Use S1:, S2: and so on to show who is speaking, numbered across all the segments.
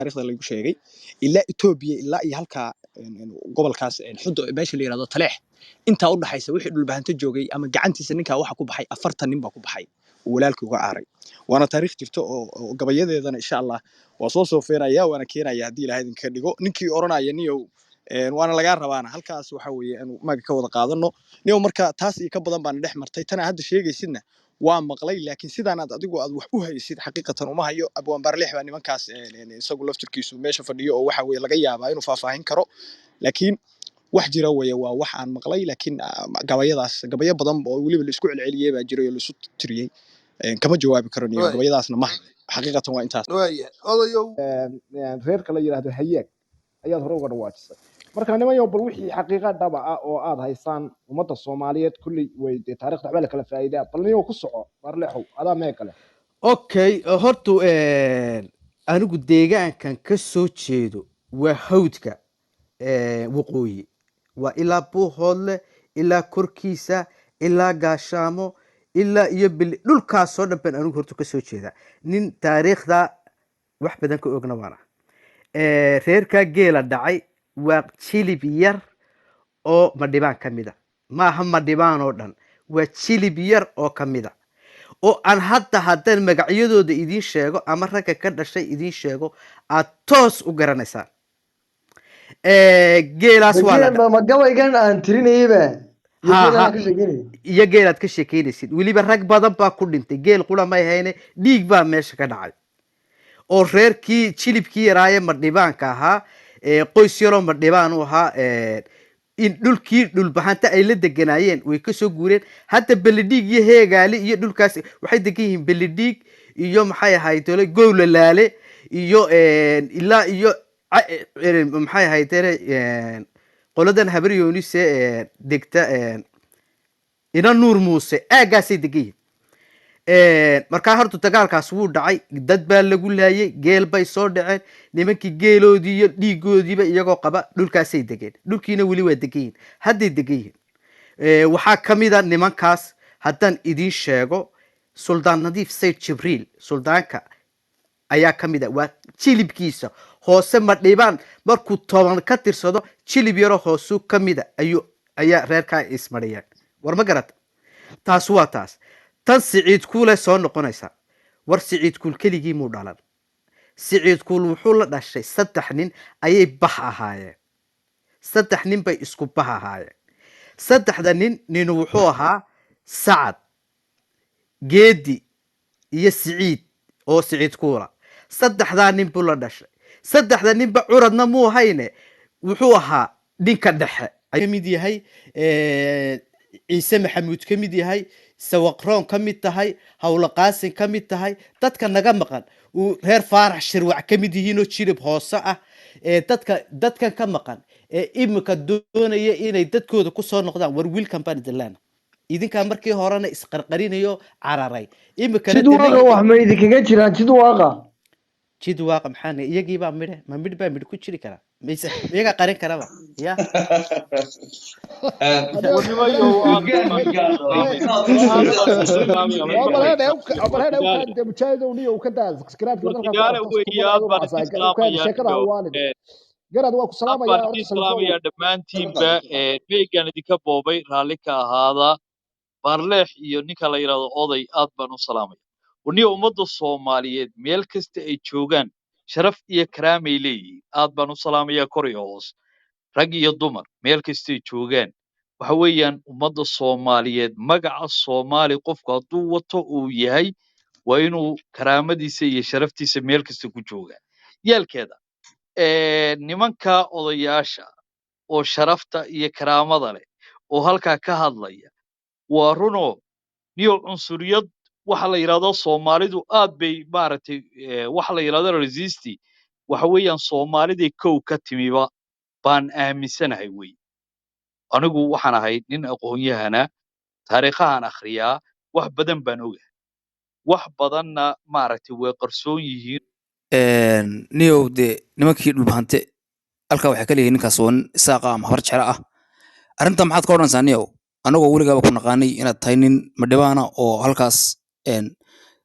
S1: Taariikhda lagu sheegay ilaa Etoobiya, ilaa iyo halkaa gobolkaas Xudo, meesha la yiraahdo Taleex, intaa u dhaxaysa wixii Dhulbahanto joogay ama gacantiisa ninkaa waxa ku baxay 40 nin baa ku baxay oo walaalkii uga aaray. Waana taariikh jirta oo gabayadeedana insha Allah waa soo soofeenaya, waana keenaya haddii Ilaahay idinka dhigo. Ninkii oranaya niyow waana lagaa rabaana halkaas waxa weeye inuu maga ka wada qaadano niyow. Marka taas iyo ka badan baana dhex martay. Tana hadda sheegaysidna waa maqlay, laakiin sidaan aad adigu aad wax u haysid xaqiiqatan uma hayo. Abwaan Barleex baa nimankaas isagu laftirkiisu meesha fadhiyo oo waxa weeye laga yaabaa inuu faahfaahin karo, laakiin wax jira weeye, waa wax aan maqlay. Laakiin gabayadaas gabayo badan oo weliba la isku celceliyey baa jiray oo la isu tiriyey. Kama jawaabi karo niyo.
S2: Waaya.
S1: Gabayadaasna ma hayo xaqiiqatan, waa intaas.
S2: Waaya, odayow.
S3: Reerka la yidhaahdo Hayaag ayaad hore uga dhawaajisay. Marka nimanyow, bal wixii xaqiiqa dhaba ah oo aad haysaan ummadda Soomaaliyeed kulley way dee taariikhda waxba la kala faa'iidaa. Bal niyow ku soco, Baarleexow, adaa mee kale.
S4: Okay, horta anigu deegaankan ka soo jeedo waa hawdka waqooyi, waa ilaa Buuhoodle, ilaa korkiisa, ilaa Gaashaamo, ilaa iyo Bili, dhulkaasoo dhan baan anigu horta ka soo jeeda. Nin taariikhda wax badan ka ogna waana. Reerkaa geela dhacay waa jilib yar oo Madhibaan ka mida, maaha Madhibaan oo dhan, waa jilib yar oo ka mida oo aan hadda haddaan magacyadooda idiin sheego ama ragga ka dhashay idiin sheego aad toos u garanaysaan. Geelaas waa la
S5: ma gabaygan aan tirinayeyba iyo
S4: ha
S5: geelan
S4: ha
S5: aan ka sheekeynayay?
S4: Iyo geelaad ka sheekeynaysid, weliba rag badan baa ku dhintay. Geel qura may hayne, dhiig baa meesha ka dhacay oo reerkii jilibkii yaraaye Madhibaanka ahaa, qoys yaroo Madhibaan u ahaa, in dhulkii Dhulbahanta ay la deganaayeen way kasoo guureen. Hadda Belidhiig iyo Heegaali iyo dhulkaas waxay degan yihiin, Belidhiig iyo maxay ahayd ole Gowlalaale iyo ilaa iyo maxay ahayd qoladan Habaryoonise degta ina Nuur Muuse, aaggaasay degan yihiin. Markaa horta dagaalkaas wuu dhacay, dad baa lagu laayay, geel bay soo dhaceen nimankii, geeloodii iyo dhiigoodiiba iyagoo qaba dhulkaasay degeen. Dhulkiina weli waa degan yihiin, hadday degan yihiin. Waxaa ka mid a nimankaas haddaan idiin sheego Suldaan Nadiif Sayd Jibriil, suldaanka ayaa ka mid a. Waa jilibkiisa hoose Madhibaan markuu 10 ka tirsado, jilib yaroo hoosuu ka mida ayuu ayaa reerkaa ismariyeen. War ma garata? Taas waa taas. Tan Siciid Kuule soo noqonaysa. War Siciid Kuul keligii muu dhalan. Siciid Kuul wuxuu la dhashay saddex nin ayay bah ahaayeen, saddex nin bay isku bah ahaayeen. Saddexda nin, ninu wuxuu ahaa Sacad Geedi iyo Siciid oo Siciid Kuula. Saddexdaa nin buu la dhashay. Saddexda ninba curadna muu hayne, wuxuu ahaa ninka dhexe ka mid yahay, Ciise Maxamuud ka mid yahay, Sawaqroon ka mid tahay, Howlo Qaasin ka mid tahay, dadka naga maqan uu reer Faarax Shirwac ka mid yihiinoo jilib hoose ah. Ee dadka dadkan ka maqan ee imika doonaya inay dadkooda kusoo noqdaan, war wiilkan baan idin leenahay, idinkaa markii horena isqarqarinayo cararay, imikana
S5: Jid Waaqa wax ma idinkaga jiraan Jid Waaqa?
S4: Jid Waaqa maxaa iyagii baa midhe ma midh baa midh ku jiri karaa mise iyagaa qarin karaba ya?
S6: Warnimayo, aad baan
S3: Balheedha mujaahidow niyo ka daa garaadka dalka ku
S6: Wardigaale
S3: arko
S6: weeye, aad baan idin salaamayaa
S3: sheekada
S6: niyo.
S3: Hawaalin garaad waa ku
S6: Aad
S3: salaamaya
S6: baan
S3: horta
S6: idin
S3: Salifo.
S6: Salaamayaa dhammaantiinba. Meegaan idinka boobay, raalli ka ahaada. Baarleex iyo ninka la yidhahdo Oday aad baan u salaamaya. Waniyo ummadda Soomaaliyeed meel kasta ay joogaan sharaf iyo karaamay leeyihiin. Aad baan u salaamayaa kor iyo hoos, rag iyo dumar meel kastay joogaan. Waxa weeyaan ummadda Soomaaliyeed, magaca Soomaali qofku hadduu wato uu yahay, waa inuu karaamadiisa iyo sharaftiisa meel kasta ku joogaa yeelkeeda. Nimanka odayaasha oo sharafta iyo karaamada leh oo halkaa ka hadlaya, waa runoo niyo cunsuriyad waxa la yidhahdo Soomaalidu aad bay maaragtay waxa la yidhahdo racist waxa weeyaan Soomaalidii kow ka timiba baan aaminsanahay wey. Anigu waxaan ahay nin aqoon-yahana, taariikhahan akhriyaa, wax badan baan ogahay, wax badanna maaragtay way qarsoon yihiin.
S7: Niyow dee nimankii Dhulbahante halkaa waxay ka leeyihiin ninkaas waa nin Isaaqa ama Habar Jecla ah. Arrintan maxaad ka odhanaysaa niyow, anagoo weligaaba ku naqaanay inaad tahay nin Madhibaana oo halkaas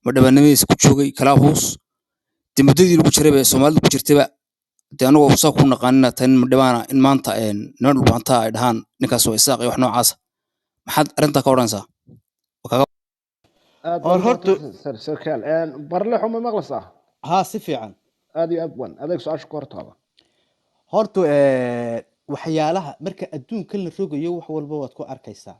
S7: Madhibaanimadiisa ku joogay Kalaahuus? Dee muddadii lagu jirayba ee Soomaalidu ku jirtayba dee anagoo saa ku naqaanina tan madhibaana in maanta niman dhulbahantaa ay dhahaan ninkaas waa Isaaq iyo wax noocaasa. Maxaad arrintaa ka odhanaysaa? Waa kaaga
S3: Aad
S4: Or
S3: baad
S4: horta
S3: umahadsan sarkaal. Barlexo, ma maqlaysaa?
S4: Haa, si fiican.
S3: Aad iyo aad wan adeeg su-aasha ku hortaada.
S4: Horta waxyaalaha marka adduunka la rogayo wax walba waad ku arkaysaa.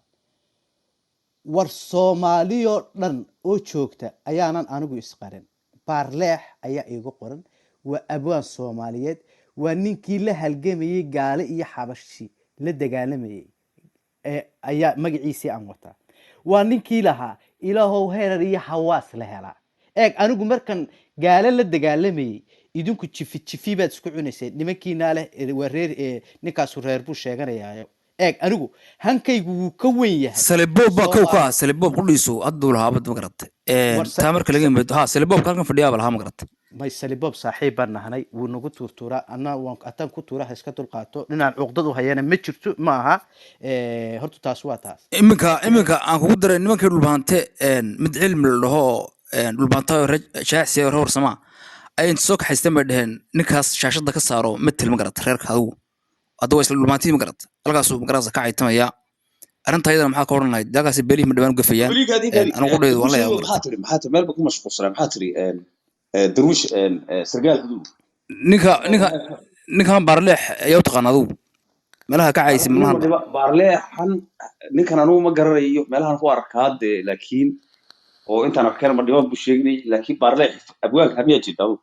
S4: War Soomaaliyoo dhan oo joogta ayaanan anigu isqarin. Baarleex ayaa iigu qoran, waa abwaan Soomaaliyeed, waa ninkii la halgamayey gaale iyo xabashi la dagaalamayey ee ayaa magaciisii aan wataa. Waa ninkii lahaa ilaahow herar iyo hawaas la helaa. Eeg, anigu markan gaale la dagaalamayey idinku jifi jifi baad isku cunayseen nimankiinaa leh waa reer ninkaasu reer buu sheeganayaayo. Eeg, anigu hankaygu wuu ka weyn yahay.
S7: Saliboob baa kow ka
S4: Soomaali
S7: ah. Saliboob qudhiisu hadduu lahaa bad, ma garatay?
S4: War
S7: Taa marka laga yimaado, ha, Saliboobka halkan fadhiyaaba lahaa, ma garatay?
S4: May, Salibob saaxiib baan nahnay, wuu nagu tuurtuuraa, anna waan ataan ku tuura. Ha iska dulqaato, dhinaan cuqdad u hayana ma jirto, ma aha. Horta taas waa taas.
S7: Iminka aan kugu daray nimankii dhulbaante mid cilmi la dhaho oo dhulbaanta shaacsi oo reer samaa ay inta soo kaxaysteen bay dhaheen ninkaas shaashadda ka saaro metel, ma garatay? Reerka adigu hadda waa isla dhulbaantii, ma garatay? Halkaasuu magarasa ka caytamaya. Arrinta ayadana maxaa ka odhan lahayd? Halkaasi beelihii ma dhibaan u gafayaan.
S2: Weligaad inkaadi
S7: Anigu qudhaydu waan la
S2: darwiish
S7: yaaba, ma
S2: maxaa
S7: garatay?
S2: tiri? Maxaa tiri? Meel ba ku mashquulsanaa. Maxaa tiri darwiish sargaal huduud?
S7: Ninka ninkan Baarleex ayaa u taqaan adigu meelaha ka caysi
S2: Anigu
S7: maalmahan
S2: ma
S7: ba.
S2: Dhiba Baarleexan ninkan anugu ma garanayo, meelahan ku arkaa dee, laakiin oo intaan arkeen ma dhibaan buu sheegnay, laakiin Baarleex abwaanka miyaa jirta adigu?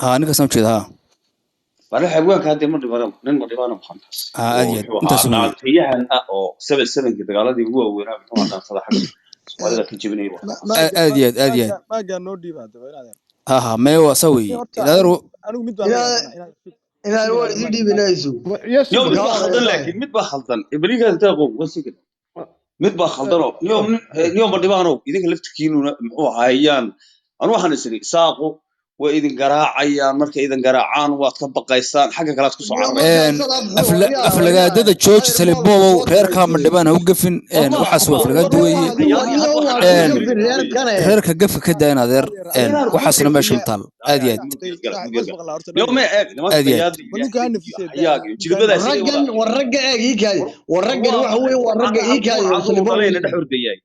S7: Ha, ninkaasaan ujeeda, ha.
S2: Baarleex abwaanka hadee ma dhibano, nin ma dhibano maxantaas
S7: Ha, aad
S2: oo
S7: iyo aad
S2: muxuu
S7: intaas
S2: ahaa
S7: weeye.
S2: dhaantayahan ah oo 77-kii dagaaladii ugu waaweynaa muxuu ahaa dhaantada xagga Soomaalida ka jebinayay wax
S7: Aad aad iyo aad, aad iyo aad.
S1: Maaga noo dhiiba hadaba inaad
S7: Ha ha, mee waa saa weeye.
S1: Horta
S7: Ilaadeer
S1: anigu mid baan la
S5: Inaad
S1: yaabanaa inaad
S5: inaad waan idin dhiibinayso.
S3: Yes.
S2: Yo, mid
S5: Makaa
S2: baa khaldan,
S5: waraysaa.
S2: laakiin mid baa khaldan ibliga intaa qow one second, mid baa khaldanoo niyo niyo ma dhibaanow idinka laftirkiinuna muxuu ahayaan. Anu waxaan isiri saaqu way idin garaacayaan, markay idin garaacaan waad ka baqaysaan, xagga kale aad ku soo
S5: Iyo
S2: cararaysaa.
S5: markaasaad afxo waryaa
S7: Aflagaadada
S5: waryaa
S7: jooji
S5: ayr baa
S7: Salibobow,
S5: soo
S7: reerkaa
S5: diraysay.
S7: madhibaan ha u gafin. Waxaas waa aflagaada weeye.
S5: Waryaa waa ku gafin reerkane.
S7: Reerka gafka ka daa in adeer.
S2: Inaan ku
S7: Waxaasna meesha
S2: gafiya
S7: ma taal. Aad iyo aad.
S2: yo me eeg nimanka
S7: Aad iyo aad.
S2: qayaadi iyo hayaaga iyo jilibadaas inay
S5: Raggan
S2: wadaan.
S5: war ragga eeg ii kaadi.
S2: War
S5: War raggan
S2: waa
S5: waxa weeye waa ragga
S2: anna
S5: ii kaadi
S2: halkuun
S5: oo
S2: caruur
S5: Salibob.
S2: dhalayna dhex ordayay.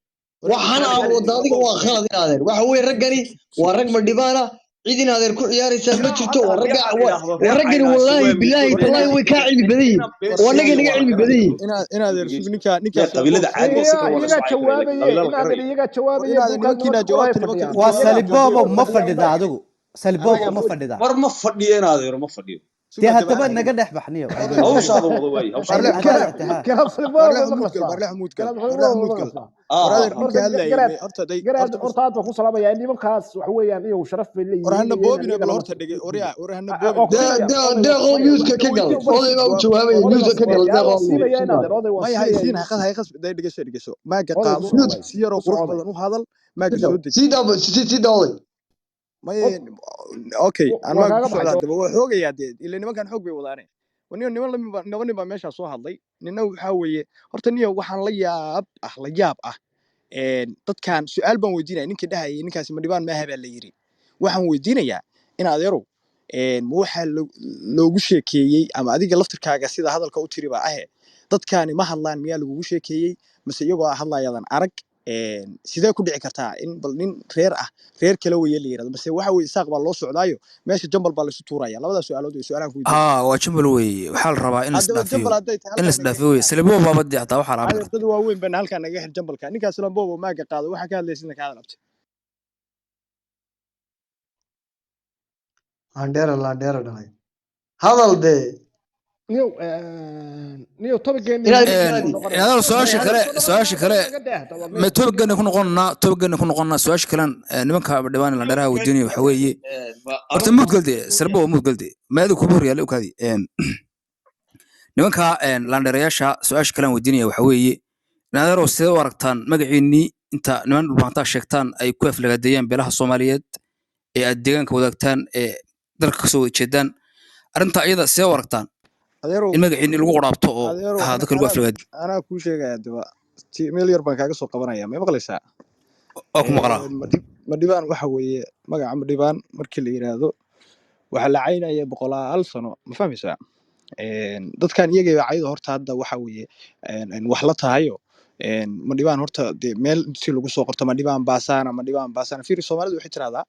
S5: Waxaan aan wada adiga waa khalad in adeer. Waxa weeye raggani waa rag madhibaana, cid in adeer ku ciyaaraysaa ma
S2: Ilaa
S5: jirto.
S2: hadda
S5: War
S2: haddii
S5: ragga
S2: aan
S5: war
S2: idhaahdo
S5: war
S2: reer
S5: raggani
S2: caynaashe
S5: wallaahi
S2: waa
S5: bilaahi
S2: midkood
S5: tallaahi way kaa cilmi badan yihiin.
S2: inaan been
S5: Waa naga
S2: sheegayo
S5: naga
S2: waa la
S5: cilmi badan
S2: garanaya.
S5: yihiin.
S1: Inaad sug ninka ninkaas
S2: Mee qabiilada caadiga si kale waa la
S3: Iyagaa
S2: soo caykaraya laakiin
S3: jawaabaye
S2: qabiilada la
S3: inaadan
S2: garanaya.
S3: iyagaa jawaabaye
S1: inaad
S3: buugaag
S1: nimankiina
S3: nimanka qolahay
S1: jawaabta nimanka
S3: fadhiyaan.
S4: Waa
S1: jawaabta
S4: Salibobo, ma
S3: fadhiyaan
S4: fadhida
S3: bay.
S4: adigu Salibobo
S1: anaga
S4: ma fadhida.
S2: War ma fadhiyo in adeero, ma fadhiyo.
S4: Dee
S1: suga
S4: haddaba
S1: daba
S4: naga dhex baxniyo.
S1: oday
S2: Hawshaada wada waaye, hawshaada
S1: Baarleex
S2: wada.
S4: Haddaad
S3: Garaad
S4: tahaa
S3: garaad Salibobo ma
S1: Baarleex muudgal
S3: maqlaysaa?
S1: Baarleex muudgal
S3: Garaad
S1: Baarleex
S3: Salibobo ma
S1: muudgal.
S3: maqlaysaa?
S2: Ah
S1: War
S2: ah
S1: adeer
S2: ah.
S1: ninka
S3: Horta
S1: hadlayay
S3: garaad
S1: horta day
S3: garaad
S1: horta
S3: horta aad baan ku salaamayaa nimankaas, waxa weeyaan iyagu sharaf bay
S1: war
S3: leeyihiin
S1: hana
S3: iyo in
S1: boobina
S3: iyaga
S1: bal
S3: lama
S1: horta dhege waryaa war hana
S3: waa
S1: boobin.
S3: ku siinaya oday waa
S5: Deeqow
S3: siinaya
S5: muuska ka gal. Oday baa u jawaabaya
S3: oday
S5: muuska
S3: waa
S5: ka gal
S3: siinaya
S5: deeqow
S3: waa siinaya
S5: mute.
S3: in adeer oday waa
S1: Maya
S3: siinaya
S1: haysiin haqad hay khasbi day dhegeso dhegeso maaga
S3: oday ku
S1: qaado
S3: soo
S5: Mute.
S3: waay
S1: si yaroo
S3: ku soo
S1: qurux
S3: oday.
S1: badan u hadal maaga soo deji.
S5: Sii daa sii daa oday.
S1: Maye, okay, aan
S3: Waa
S1: maaga
S3: kaaga
S1: ku
S3: baxay
S1: socdaa daba waa xoogayaa dee ila nimankan xoog bay wadaane. Niyo niman lami laba nin baa meeshaa soo hadlay. Nina waxaa weeye horta niyo waxaan la yaab ah la yaab ah dadkan su-aal baan weydiinaya ninkii dhahayay ninkaasi ma dhibaan maaha baa la yiri. Waxaan weydiinayaa in adeerow ma waxaa loogu sheekeeyey ama adiga laftirkaaga sida hadalka u tiri baa ahe dadkaani ma hadlaan miyaa lagugu sheekeeyey mase iyagoo ah hadlayadan arag? Sidee ku dhici kartaa in bal nin reer ah reer kale weye la yirahdo mase waxa weye Isaaq baa loo socdaayo meesha jambal baa laisu tuuraya? Labadaas su-aalood way su-aalahan ku weydiinaya.
S7: Haa, waa jambal weeye. Waxaa la rabaa in la
S1: Haddaba
S7: isdhaafiyo
S1: jambal hadday tahay
S7: in la
S1: halkaa naga
S7: isdhaafiyo weye.
S1: xir.
S7: Salibobo baaba dee hataa waxaa lahaa, ma
S1: Adeer
S7: garatay?
S1: dad waaweyn bana halkaa naga xir jambalka. Ninkaas Lambobo maaga qaado waxaa ka hadlaysidna ka hadal abti.
S5: Landheera landheera dhalay. Hadal dee.
S3: Niyow niyow topigeeni
S5: Inaad
S3: muhiim
S5: kaadi.
S3: buu noqonayaa.
S7: Inaad su-aasha kale su-aasha kale
S3: Naga dheeh daba
S7: ma toobagana ku noqonnaa, toobagana ku noqonnaa. Su-aasha kalen nimanka dhibaan landheeraha weydiinaya waxa weeye horta mudgal dee Salibobo mudgal dee maadu kuba horyaale ukaadi. Nimanka landheerayaasha su-aasha kalen weydiinaya waxa weeye naaderow sidee u aragtaan magaciinnii inta niman dhulbaantaa sheegtaan ay ku aflagaadeeyaan beelaha Soomaaliyeed ee aad deegaanka wadaagtaan ee dalka kasoo wada jeedaan? Arrinta iyada sidee u aragtaan
S1: Adeerow
S7: in magaciinni lagu qoraabto oo
S1: adeerow
S7: ha dadka lagu
S1: anaa
S7: aflagaadiyo?
S1: anaa kuu sheegaya daba meel yar baan kaaga soo qabanaya, ma maqlaysaa?
S7: Waa ku maqlaa.
S1: Madhibaan waxa weeye magaca madhibaan markii la yiraahdo. Waxaa la caynaya boqolaal sano, ma fahmaysaa? Dadkan iyaga cayda horta hadda waxa weeye wax la tahayo ma dhibaan horta dee meel si lagu soo qorto ma dhibaan baasaana, ma dhibaan baasaana. Fiiri, Soomaalidu waxay tiraahdaa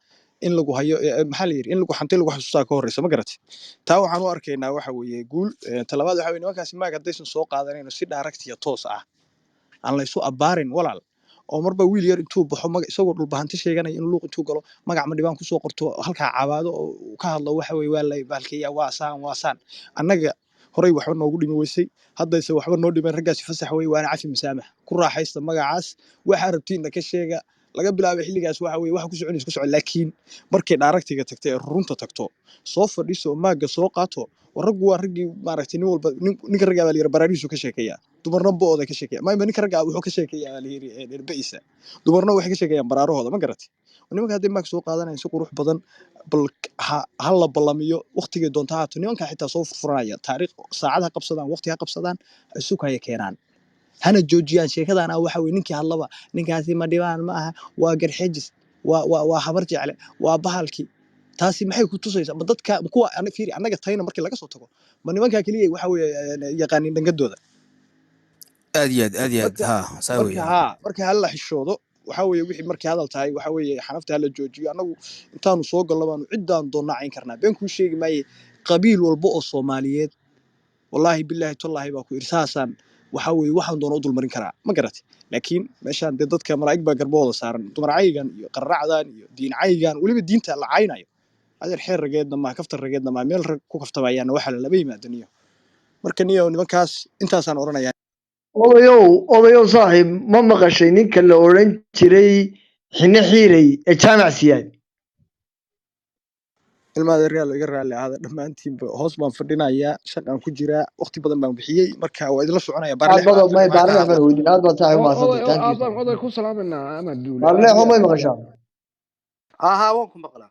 S1: in lagu hayo maxaa la yidhi, in lagu xantay lagu xasuustaa ka horreysa, ma garatay? Taa waxaan u arkaynaa waxa weeye guul. Talabaad waxa weeye nimankaasi maag haddaysan soo qaadanayno si direct iyo toos ah aan laysu abbaarin, walaal, oo marba wiil yar intuu baxo maga isagoo dhulbahanti sheeganaya in luuq intuu galo magac ma dhibaan kusoo qorto, halkaa cabaado oo uu ka hadlo, waxa weeye waa la bahalkeeya, waa saan, waa saan. Annaga horey waxba noogu dhimi weysay, haddayse waxba noo dhiman. Raggaasi fasax weye, waana cafi masaamax ku raaxaysta magacaas. Waxaa rabtiinna ka sheega laga bilaabay xilligaas, waxa weye waxa ku soconaysa ku socon, laakiin markay directiga tagto ee runta tagto, soo fadhiiso oo maagga soo qaato. War raggu waa raggii, maaragtay, nin walba ninka raggaa baa la yidhi baraarihiisu ka sheekeeyaa, dumarna bo'ooda ka sheekeeya. Mayma ninka raggaa wuxuu ka sheekeeyaa baa la yidhi ba'isa, dumarna waxay ka sheekeeyaan baraarahooda, ma garatay? Nimanka hadday maag soo qaadanayaan si qurux badan, bal ha la ballamiyo waqtigay doonta haato. Nimanka xitaa soo furfuranaya taariikh, saacad ha qabsadaan, waqti ha qabsadaan, ha isu kaya keenaan, hana joojiyaan sheekadan ah. Waxa weye ninkii hadlaba ninkaasi ma dhibaan ma aha, waa Garxejis, waa Habar Jecle, waa bahalkii. Taasi maxay ku tusaysaa? Ma dadka ma kuwa fiiri, annaga tayna markii laga soo tago, ma nimankaa keliya waxa weye yaqaanin dhangadooda?
S7: Aad iyo aad, aad iyo aad.
S1: Marka
S7: Ha, saa
S1: marka
S7: weeyaan.
S1: Haa, marka hala xishoodo. Waxa weeye wixii markii hadal tahay, waxa weeye xanafta hala joojiyo. Annagu intaanu soo gallo baanu ciddaan doonnaa cayn karnaa. Been kuu sheegi maaye, qabiil walba oo Soomaaliyeed, wallaahi bilaahi tallaahi baa ku iri, saasaan waxa weeye waxaan doono u dulmarin karaa, ma garatay? Laakiin meeshaan dee dadka malaa'ig baa garbahooda saaran. Dumar caygan iyo qarracdan iyo diin caygan, weliba diinta la caynayo, adeer, xeer rageedna maa, kaftan rageedna maa, meel rag ku kaftamayaana waxa lama yimaado niyo. Marka niyo nimankaas intaasaan odhanayaa.
S5: Odayow, odayow, saaxiib, ma maqashay ninka la odhan jiray Xine Xiirey ee Jaamac Siyaad?
S1: Ilma adeeryaal, iga raalli ahaada dhammaantiinba. Hoos baan fadhinayaa, shaqaan ku jiraa, waqti badan baan bixiyey, marka waa idinla soconaya.
S5: Aad
S1: Baarleex
S5: baad
S1: baa
S5: may
S1: arrimaha ka
S5: Baarleex
S1: hadla.
S5: baan weydiin. Aad baad saaxiib
S3: oday
S5: umahadsantay.
S3: oo
S5: Thank you.
S3: Aad baan oday ku salaamanaa ama duule. Aad
S5: Baarleexo,
S3: iyo
S5: may
S3: aad.
S5: maqashaa?
S4: Haa, waan ku maqlaa.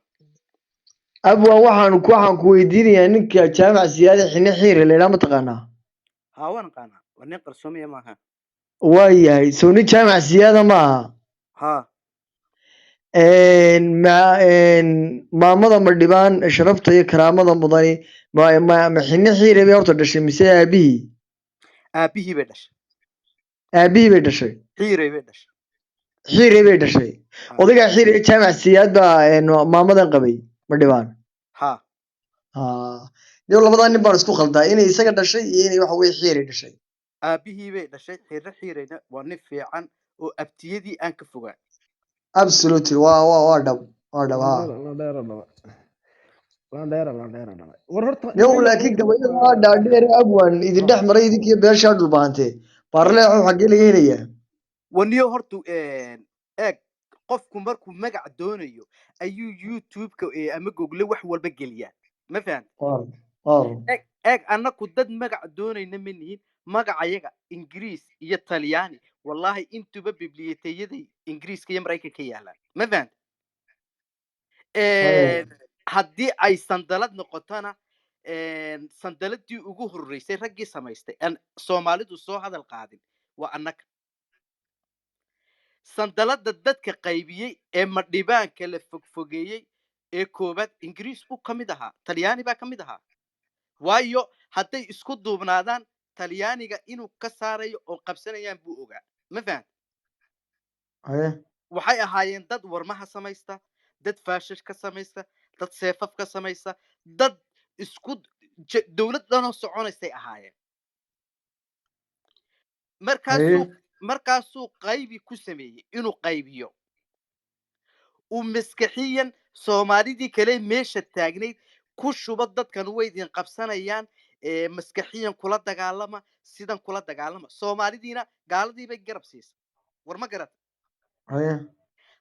S5: Abwa, waxaan ku weydiinayaa ninka Jaamac Siyaade Xine Xiire la idhaa, ma taqaanaa?
S4: Haa, waan aqaanaa, waa nin qarsoomiya maaha?
S5: Waayahay, soo nin Jaamac Siyaada ma aha?
S4: Haa.
S5: Maamada Madhibaan sharafta iyo karaamada mudani ma Xine Xiire bay horta dhashay mise aabihii?
S4: Aabihii bay dhashay.
S5: Aabihii bay dhashay.
S4: Xiirey bay dhashay.
S5: Xiire bay dhashay.
S4: Haa.
S5: Odaygaa Xiire Jaamac Siyaad baa maamadan qabay Madhibaan.
S4: Haa.
S5: Haa, niyo labadaa nin baan isku khaldaa, inay isaga dhashay iyo inay waxa weye Xiire dhashay.
S4: Aabihii bay dhashay. Xirre Xiireyna waa nin fiican oo abtiyadii aan ka fogaa.
S5: Absolutely, waa dhab, waa dhab, haa.
S3: La dheera dhalay, la dheera, la dheera dhalay. War horta
S5: Yow,
S3: nimayow.
S5: Laakiin gabayada dhaadheer abwan idin dhex maray idinkiyo beeshaa dhulbaante, Baarleexo, xaggee laga helayaa?
S4: Waniyo horta eeg, qofku markuu magac doonayo ayuu YouTube-ka ama Google wax walba geliyaa, ma fahamta?
S5: Waar.
S4: Eeg, eeg, annaku dad magac doonayna ma nihin. Magacayaga Ingiriis iyo Talyaani, wallahi intuba bibliyoteyada Ingiriiska iyo Maraykanka yaalaan, ma fahamta? Haddii ay sandalad noqotona, sandaladii ugu horreysay raggii samaystay aan Soomaalidu soo hadal qaadin waa annaga. Sandalada dadka qaybiyey ee madhibaanka la fogfogeeyey ee koobaad Ingiriis buu ka mid ahaa, Talyaani baa ka mid ahaa, waayo hadday isku duubnaadaan Talyaaniga inuu ka saarayo oo qabsanayaan buu ogaa, ma fahamta?
S5: Haye.
S4: Waxay ahaayeen dad warmaha samaysta, dad faashash ka samaysta, dad seefaf ka samaysta, dad isku dowlad dhanoo soconaysay ahaayeen. Markaasuu markaasuu qaybi ku sameeyey inuu qaybiyo uu maskaxiyan Soomaalidii kale meesha taagnayd ku shubo, dadkan way idin qabsanayaan, maskaxiyan kula dagaalama, sidan kula dagaalama. Soomaalidiina gaaladii bay garab siisay, war ma garata?
S5: Haye.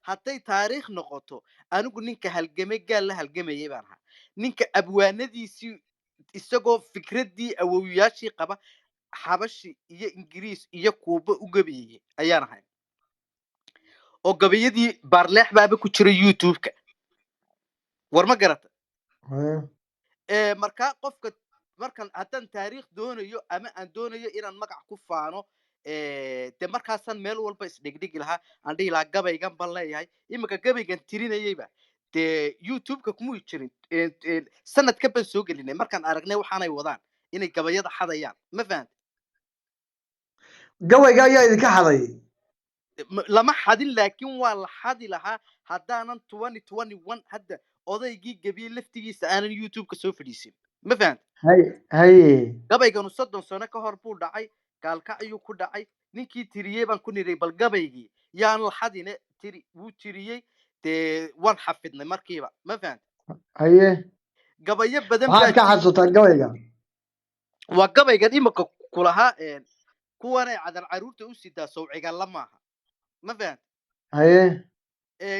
S4: Hadday taariikh noqoto, anigu ninka halgamay gaal la halgamayay baan ahaa, ninka abwaanadiisii isagoo fikraddii awowiyaashii qaba Xabashi iyo Ingiriis iyo Kuuba u gabayayey ayaan ahay, oo gabayadii Baarleex baaba ku jira YouTube-ka, war ma garata?
S5: Haye.
S4: Markaa qofka markan haddaan taariikh doonayo ama aan doonayo inaan magac ku faano, dee markaasaan meel walba isdhigdhigi lahaa, aan dhihi lahaa gabaygan ban leeyahay. Iminka gabaygan tirinayeyba. Dee YouTube-ka kumuu jirin. Sanadka baan soo gelinay markaan aragnay waxaanay wadaan inay gabayada xadayaan, ma fahant?
S5: Gabayga ayaa idinka xaday?
S4: Lama xadin, laakiin waa la xadi lahaa haddaanan 2021 hadda odaygii gebiye laftigiisa aanan YouTube-ka soo fadhiisin, ma fahant?
S5: Hay, haye.
S4: Gabayganu 30 sano ka hor buu dhacay, gaalkacyuu ku dhacay. Ninkii tiriyey baan ku niray, bal gabaygii yaan la xadine tiri. Wuu tiriyey, dee waan xafidnay markiiba, ma fahant?
S5: Haye.
S4: Gabayo badan
S5: Maxaad
S4: baa
S5: ka
S4: jira.
S5: xasuutaa gabayga?
S4: Waa gabaygan imika kulahaa kuwanay cadan caruurta u sidaa sawcigalla maaha, ma fahant?
S5: Haye,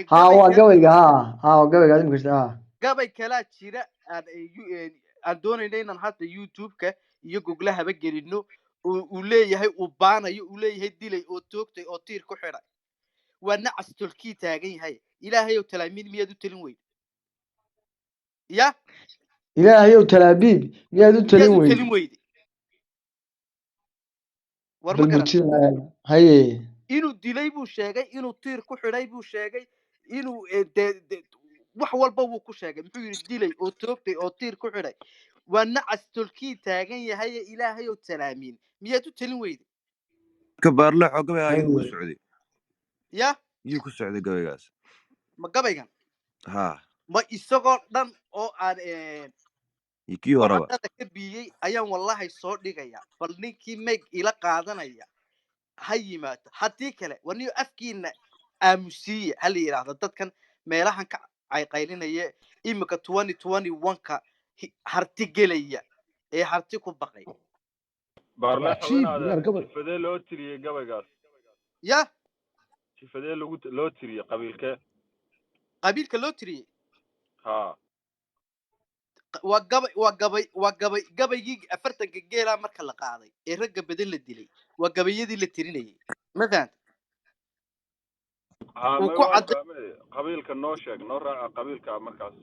S5: ha, waa
S4: Gabaygan
S5: gabayga, ha ha, waa gabayga aad imika, ha.
S4: Gabay kalaa jira aan aan doonayna inaan hadda YouTube-ka iyo Google-haba gelino, uu leeyahay, uu baanayo, uu leeyahay dilay oo toogtay oo tiir ku xidhay, waa nacas tolkii taagan yahay, Ilaahayow talaamiid miyaad u telin weyn ya?
S5: Ilaahayow Talaabiib miyaad u
S4: miyaad
S5: talin
S4: u
S5: weyde?
S4: Telin weyde, war ma
S5: Bal
S4: garan.
S5: Murtida, haye.
S4: Inuu dilay buu sheegay, inuu tiir ku xidhay buu sheegay, inuu wax walba wuu ku sheegay. Muxuu yidhi? Dilay oo toogtay oo tiir ku xidhay, waa nacas tolkii taagan yahay, Ilaahayow talaamiin miyaad u telin weyde?
S8: Ka Baarleexo, gabayga ayuu ku
S5: Haye.
S8: socday.
S4: Ya.
S8: Yuu ku socday gabaygaas?
S4: Ma gabaygan?
S8: Ha.
S4: Ma isagoo dhan oo aan
S8: iyo kii horeba
S4: wacdada ka biyey ayaan wallahi soo dhigaya. Bal ninkii meeg ila qaadanaya ha yimaado, haddii kale war niyo afkiina aamusiiya ha la yidhaahdo dadkan meelahan ka cayqaylinaya imika 2021-ka harti gelaya ee harti ku baqay.
S3: Waa
S9: Baarleexo,
S3: cajiib
S9: inaade
S3: inaad gabay.
S9: Jifadee loo tiriyey gabaygaas?
S4: Ya.
S9: Jifadee lagu loo tiriyey, qabiilkee?
S4: Qabiilka loo tiriyey?
S9: Ha.
S4: Waa gabay, waa gabay, waa gabay, gabaygii 40-ka geelaa marka la qaaday ee ragga badan la dilay, waa gabayadii la tirinayay, ma fahanta?
S9: Ha.
S4: Uu
S9: May
S4: ku
S9: waan
S4: cadday.
S9: fahmay. Qabiilka noo sheeg, noo raaca qabiilka markaas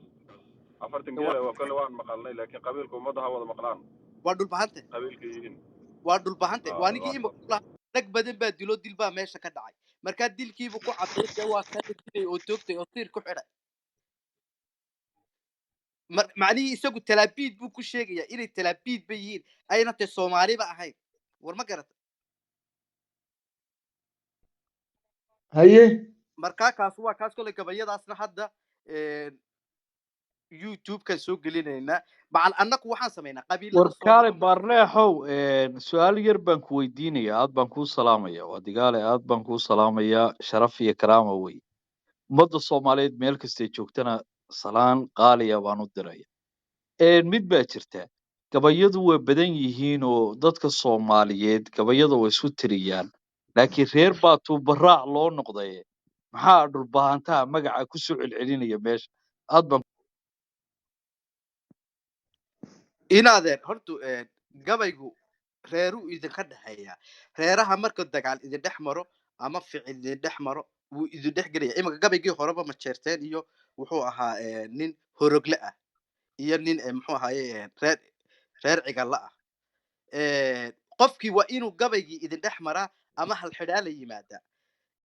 S9: 40
S4: waa
S9: geela waa kale waan maqalnay, laakiin qabiilka ummadda ha wada maqlaan.
S4: Waa Dhulbahante.
S9: Qabiilka yihiin.
S4: Waa Dhulbahante.
S9: Ha.
S4: Waa ninkii imika kulahaa rag badan baa dilo, dil baa meesha ka dhacay. Markaa dilkiibu ku cadday, dee waa kana dilay oo toogtay oo tiir ku xidhay. Macnihii isagu Talaabiid buu ku sheegayaa inay Talaabiid ba yihiin, ayna tae Soomaaliba ahayn, war ma garata?
S5: Haye.
S4: Markaa kaas waa kaas. Kolay gabayadaasna hadda YouTube-kan soo gelinaynaa. Macal annaku waxaan samaynaa qabiilada
S6: War kaale
S4: Soomaali.
S6: Baarleexow, su-aal yar baan ku weydiinaya. Aad baan kuu salaamaya, waa digaale, aad baan kuu salaamaya, sharaf iyo karaama wey. Ummadda Soomaaliyeed meel kastay joogtana salaan qaaliya baan u diraya. Mid baa jirta, gabayadu way badan yihiin oo dadka Soomaaliyeed gabayada way isku tiriyaan, laakiin reer baa tuubaraac loo noqday. Maxaa Dhulbahantaha magaca kusoo celcelinaya meesha? Aad baan
S4: Inaadeer hortu gabaygu reeruu idinka dhexeeya. Reeraha marka dagaal idin dhex maro ama ficil idin dhex maro, wuu idin dhex gelaya. Iminka gabaygii horeba ma jeerteen iyo wuxuu ahaa nin horogle ah iyo nin muxuu ahaaye reer cigalla ah. Qofkii waa inuu gabaygii idin dhex maraa ama halxidhaa la yimaadaa.